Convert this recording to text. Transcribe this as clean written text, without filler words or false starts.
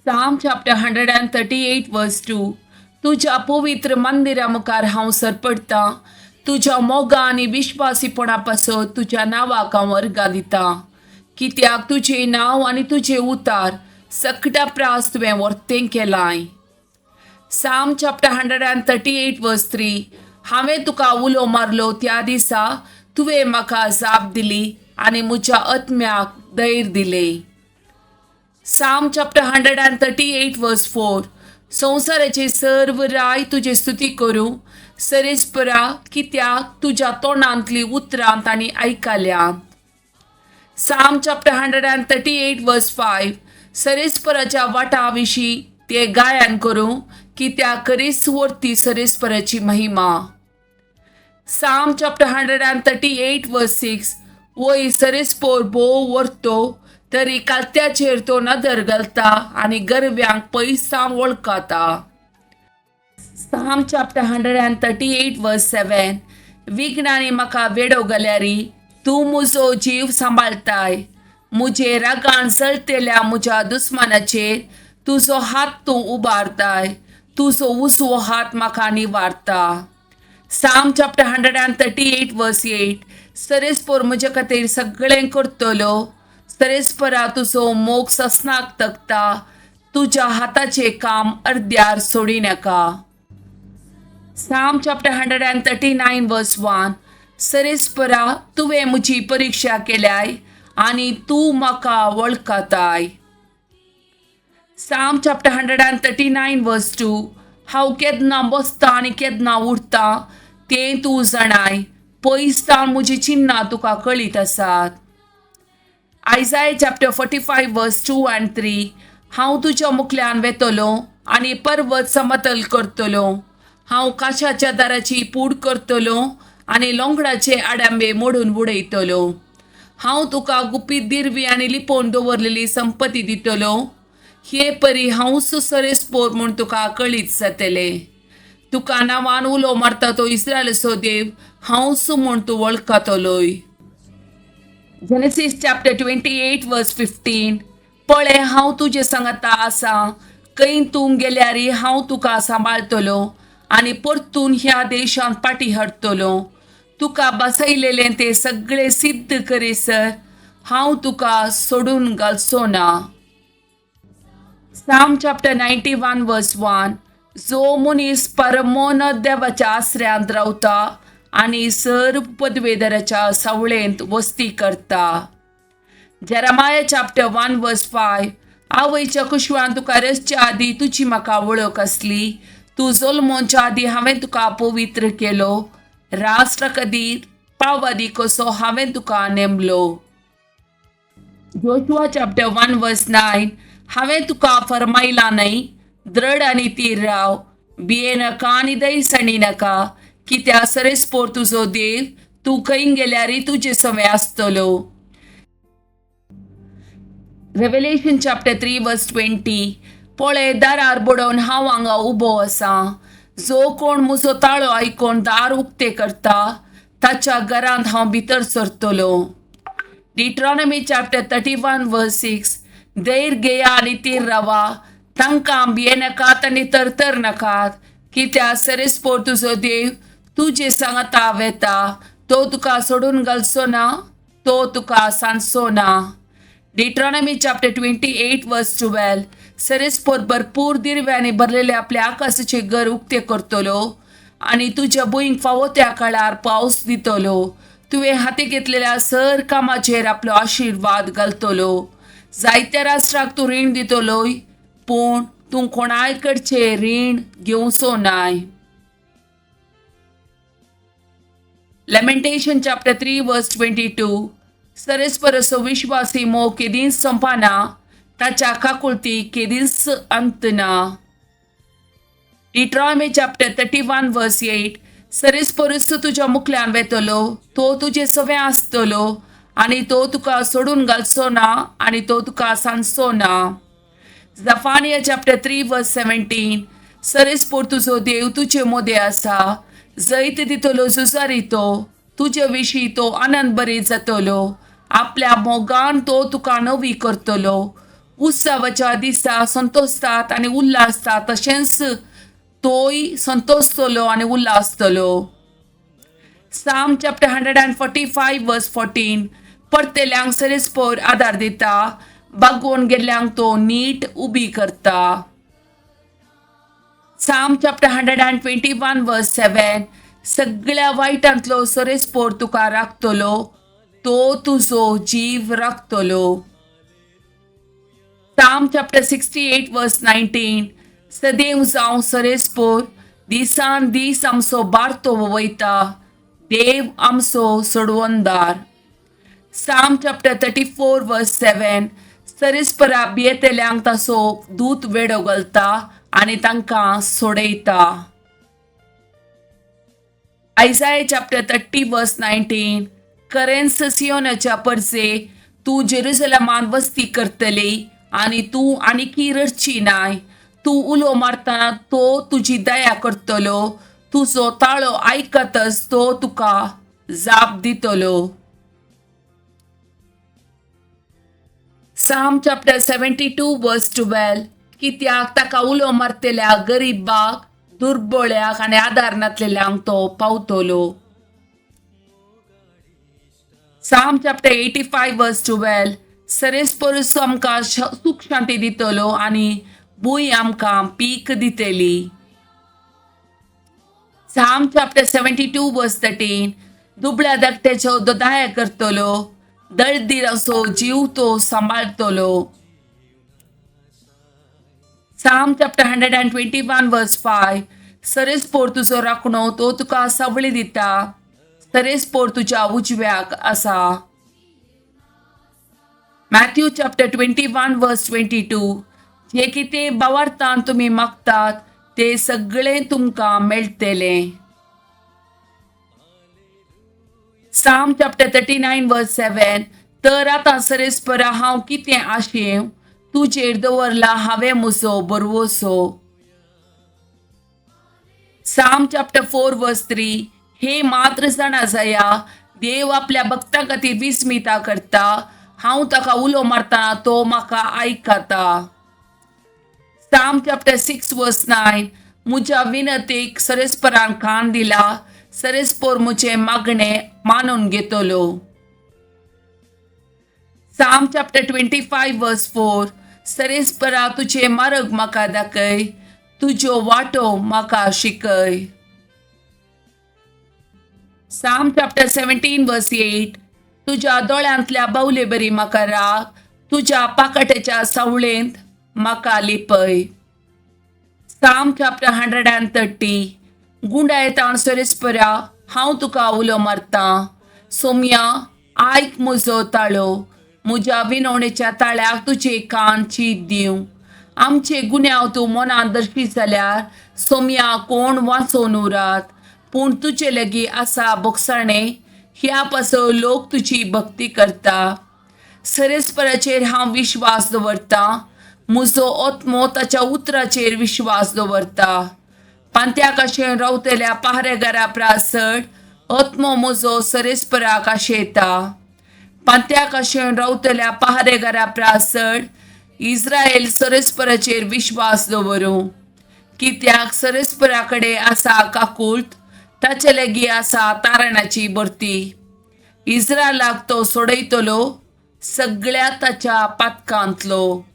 Psalm chapter 138 verse 2. तुज्या पवित्र मंदिरा मुखार हांव सरपडटां, तुज्या मोगा आनी विश्वासीपणा पासत तुज्या नांवाक हांव अर्गां दितां. कित्याक तुजें नांव आनी तुजें उतार सगळ्या प्रास तुवें वर्तें केलाय. Psalm chapter 138 verse 3. हांवें तुका उलो मारलो त्या दिसा तुवें म्हाका जाप दिली आनी म्हज्या आत्म्याक धैर्य दिलें. Psalm chapter 138 verse 4. संवसाराचे सर्व राय तुजे स्तुती करूं, सरेस्परा, कित्याक तुज्या तोंडांतली उतरां तांणी आयकल्यांत. Psalm chapter 138 verse 5. सरेस्पराच्या वाटा विशीं ते गायन करूं, कित्याक खरीच वर्ती सरेस्पराची महिमा. Psalm chapter 138 verse 6. वय सरेस्पोर भोव वर्तो तरी कालत्याचेर तो नदर घालता आनी गरव्यांक पयसान वळखता. Psalm chapter 138 verse 7. विघ्नांनी म्हाका वेडो घाल्यारी तूं म्हजो जीव सांबाळताय. म्हजे रागान जळटेल्या म्हज्या दुस्मानाचेर तुजो हात तूं उबारताय, तुजो उजवो हात म्हाका निवारता. Psalm chapter 138 verse 8. सरेस्पोर म्हजे खातीर सगळें करतलो. सरेस्परा, तुजो मोग ससनाक तगता, तुज्या हाताचें काम अर्द्यार सोडिनाका. Psalm chapter 139 verse 1. सरेस्परा, तुवें म्हजी परिक्षा केल्याय आनी तूं म्हाका वळखताय. Psalm chapter 139 verse 2. हांव केन्ना बसता आनी केन्ना उठता तें तूं जाणाय, पयस सावन म्हजी चिन्नां तुका कळीत आसात. Isaiah chapter 45 verse 2 and 3. हांव तुज्या मुखल्यान वेतलो आनी पर्वत समतल करतलो. हांव काशाच्या दाराची पूड करतलो आनी लोंगडाचे आडांबे मोडून उडयतलो. हांव तुका गुपीत दिरवी आनी लिपोवन दवरलेली संपत्ती दितलो. हे परी हांव सरेस्पोर म्हूण तुका कळीत जातलें. तुका नांवान उलो मारता तो इस्रायलाचो देव हांवच म्हूण तूं वळखतलोय. Genesis chapter 28 verse 15. पळय, हांव तुजे सांगाता आसा. खंय तूं गेल्यारी हांव तुका सांबाळतलो आनी परतून ह्या देशांत पाटी हाडटलो. तुका बसयलेलें तें सगळें सिद्ध करीसर हांव तुका सोडून घालचो ना. Psalm chapter 91 verse 1. जो मनीस परमोन देवाच्या आसऱ्यांत रावता आनी सर्व पदवेदाराच्या सावळेंत वस्ती करता. Jeremiah chapter 1 verse 5. आवयच्या कुशवान तुका रचच्या आदी तुजी म्हाका वळख आसली. तूं जल्मोच्या आदी हांवें तुका पवित्र केलो. राष्ट्र कदी पावादी कसो हांवें तुका नेमलो. Joshua chapter 1 verse 9. हांवें तुका फरमायला न्हय, द्रड आनी तीर राव, भिये नाका आनी दैसणी नाका, कित्याक सरेस्पोर तुजो देव तूं खंय गेल्यारय तुजे सवे आसतलो. Revelation chapter 3 verse 20. पळय, दारार बडोवन हांव हांगा उबो आसा. जो कोण म्हजो ताळो आयकून दार उक्ते करता ताच्या घरांत हांव भितर सरतलो. Deuteronomy chapter 31 verse 6. धैर्य घेया आनी तीर रावा, तांकां भियेनाकात आनी तरतर नाकात, कित्याक सरेस्पोर तुजो देव तुजे सांगाता वेता. तो तुका सोडून घालचो ना, तो तुका सांजचो ना. Deuteronomy chapter 28 verse 12. सरेस्पोर भरपूर दिरव्यांनी भरलेले आपल्या आकाशाचे घर उक्ते करतलो आनी तुज्या भुंयक फावो त्या काळार पावस दितलो. तुवें हाती घेतलेल्या सर कामाचेर आपलो आशिर्वाद घालतलो. जायत्या राष्ट्राक तूं रीण दितलोय, पूण तूं कोणाय कडचें रीण घेवचो नाय. Lamentation chapter 3 verse 22. सरेस्परसो विश्वासी मोग केदींच सोंपना, ताच्या काकुळती केदींच अंत ना. Deuteronomy chapter 31 verse 8. सरेस्परस तुज्या मुखल्यान वेतलो, तो तुजे सवें आसतलो आनी तो तुका सोडून घालचो ना आनी तो तुका सांजचो ना. Zephaniah chapter 3 verse 17. सरेस्पोर तुजो देव तुजे मोदें आसा, जैत दितलो झुजारी तो, तुजे विशीं तो आनंद बरी जातलो. आपल्या मोगान तो तुका नवी करतलो, उत्सवाच्या दिसा संतोषतात आनी उल्हासतात तशेंच तोय संतोषतलो आनी उल्हासतलो. Psalm chapter 145 verse 14. परतेल्यांक सरेस्पोर आदार दिता, बागोवन गेल्ल्यांक तो नीट उबी करता. Psalm chapter 121 verse 7. सगळ्या वायटांतलो सरेस्पोर तुका राखतलो, तो तुजो जीव राखतलो. Psalm chapter 68 verse 19. सदैव जावं सरेस्पोर दिसान दीस आमचो बारतो वयता, देव आमचो सोडवणदार. Psalm chapter 34 verse 7. सरेस्परा भियेतल्यांक ताचो दूत वेडो घालता आनी तांकां सोडयता. Isaiah chapter 30 verse 19. करेन्स सियोनाच्या परसे, तूं जेरुसलमान वस्ती करतली आनी तूं आनीकी रडची नाय. तूं उलो मारतना तो तुजी दया करतलो, तुजो ताळो आयकतच तो तुका जाप दितलो. Psalm chapter 72 verse 12. कित्याक ताका उलो मारतल्या गरीबाक, दुर्बळ्याक आनी आदार नातलेल्यांक तो पावतलो. Psalm chapter 85 verse 12. सरेस्पोरस आमकां सूख शांती दितलो आनी भूंय आमकां पीक दितली. Psalm chapter 72 verse 13. दुबळ्या धाकट्याचो दया करतलो, दळदिराचो जीव तो सांबाळतलो. Psalm chapter 121 verse 5. सरेस्पोर तुजो राखणो, तो तुका सावळी दिता, सरेस्पोर तुज्या उजव्याक आसा. Matthew chapter 21 verse 22. जे कितें भावार्थान तुमी मागतात ते सगळें तुमकां मेळटलें. Psalm chapter 39 verse 7. तर आतां सरेस्परा हांव कितें आशेव, तुजेर दवरला हांवें म्हजो बरवसो. Psalm chapter 4 verse 3. हे मात्र जाणा जाया, देव आपल्या भक्तां खातीर विस्मिता करता, हांव ताका उलो मारतना तो म्हाका आयकता. Psalm chapter 6 verse 9. म्हज्या विनंतीक सरेस्परान कान दिला, सरेस्पोर म्हजें मागणें मानून घेतलो. Psalm chapter 25 verse 4. सरेस्परा तुजे मार्ग म्हाका दाखय, तुज्यो वाटो म्हाका शिकय. Psalm chapter 17 verse 8. तुज्या दोळ्यांतल्या बावले बरी म्हाका राख, तुज्या पाकाट्याच्या सावळेंत म्हाका लिपय. Psalm chapter 130. गुंडायताण सरेस्परा हांव तुका उलो मारतां, सोमया आयक म्हजो ताळो, म्हज्या विनवणेच्या ताळ्याक तुजे कान चीत दिवं. आमचे गुन्यांव तूं मनांत दर्शी जाल्यार सोमया कोण वाचोवन उरात, पूण तुजे लागीं आसा बोगसाणें, ह्या पासून लोक तुजी भक्ती करता. सरेस्पराचेर हांव विश्वास दवरतां, म्हजो आत्मो ताच्या उतराचेर विश्वास दवरता. पांत्याक आशेन रावतल्या पहारेगारा प्रास चड आत्मो म्हजो सरेस्पराक आशेता. पांत्याक आशेन रावतल्या पहारेगारा प्रास चड इस्रायल सरेस्पराचेर विश्वास दवरूं. कित्याक सरेस्परा कडेन आसा काकूळट, ताचे लागीं आसा तारणाची भरती. इस्रायलाक तो सोडयतलो सगळ्या ताच्या पातकांतलो.